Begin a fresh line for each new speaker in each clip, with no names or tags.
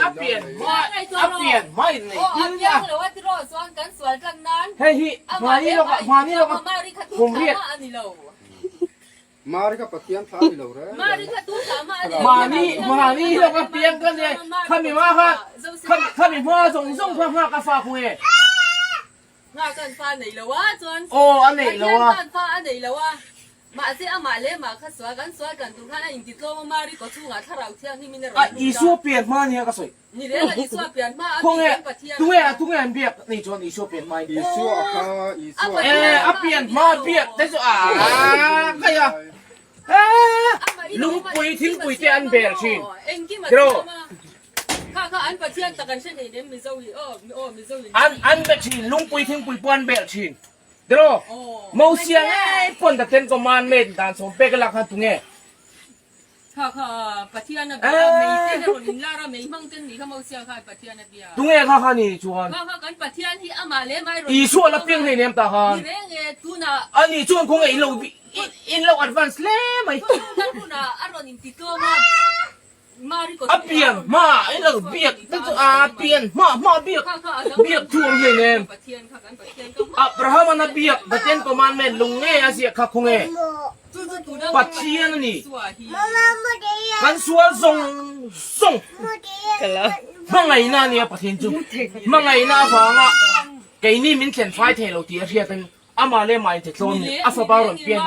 A pian hma a pian hma in nei dil nia. Hei hi hmani lawkah hmani lawkah kum riat. Mahni mahni lawka piang ka nia khami hma kha khami hma zawng zawng kha nghak a fa khung e.
Nghak an fa nei lo a chuan
Aw a nei lo a.
Pathian khan fa a nei lo a mahse amah leh mah kha sual kan sual tlan tur khan a intitlawm a Mari kaw chhungah thlarau thianghlim in a rawn
A
lut a.
Isua pian hma nia ka sawi.
Ni reng a Isua pian hma a
Khawnge
bik kan Pathian a
tunge
kha.
tunge an biak nei chuan Isua pian hma in.
Isua a kha Isua
A
a
Eh a pian hma biak te chu a kai a. Eh lungpui thingpui te an bel thin.
Engkim a
Tiraw.
thiam a. Kha kha an Pathian tak an hre thei nem Mizo hi aw aw Mizo in.
An an be thin lungpui thingpui pawh an bel thin. Tiraw. Mosia ngei pawn the ten commandment dan sawm pek a lak khan tunge.
Kha kha Pathian a bia mei te a rawn in lar a mei hmang ten ni kha Mosia khan Pathian a bia.
Tunge kha kha ni chuan.
Kha kha kan Pathian hi amah leh mai rawn
Isua la piang hleinem ta khan.
Ni reng e tunah.
Ani chuan khawnge in lo in lo advance hle mai.
Tunah hunah a rawn in ti tlawm a.
A pian hma in lo biak te chu a pian hma hma biak biak thu awm hlei nen Abraham an a biak the ten commandment lung nge a ziah kha khaw nge Pathian a ni kan sual zawng zawng hmangaihna a nia Pathian chu hmangaihna avanga keini min thlen fai thei lo tih a hriat in amah leh mah intitlawm ni a fapa rawn pian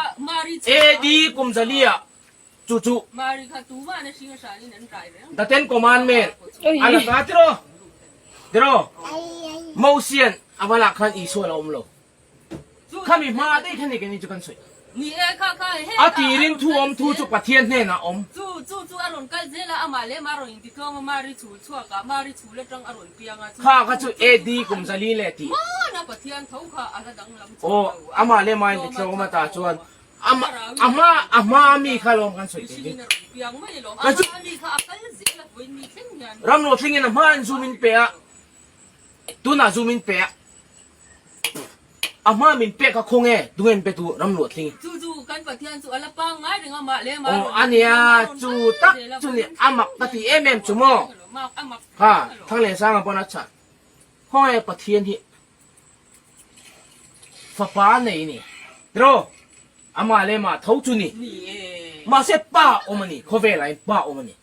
AD kum zalia Chu chu The Ten Commandment a la ta tiraw? Tiraw? Mosian a va lah khan Isua la awm lo. Khami hma daih kha ni keini chu kan sawi. A tirin thu awm thu chu Pathian hnenah a awm. Kha kha chu AD kum zali leh tih. Aw, amah leh mah intitlawm ata chuan A hma a hma mi kha lawm kan sawi thei hi. Ka chu ram lo thleng in a hma in zoom in pe a, tunah zoom in pe a, a hma min pek kha khaw nge tunge min pe tu ram lo thleng. Aw ania chu tak chu ni a mak ka ti em em chu maw kha Thanglensanga pawn a chah khaw nge Pathian hi. Fapa nei ni. Tiraw? Amah leh mah tho chu ni. Mahse pa awm a ni. Khawvelah hian pa awm a ni.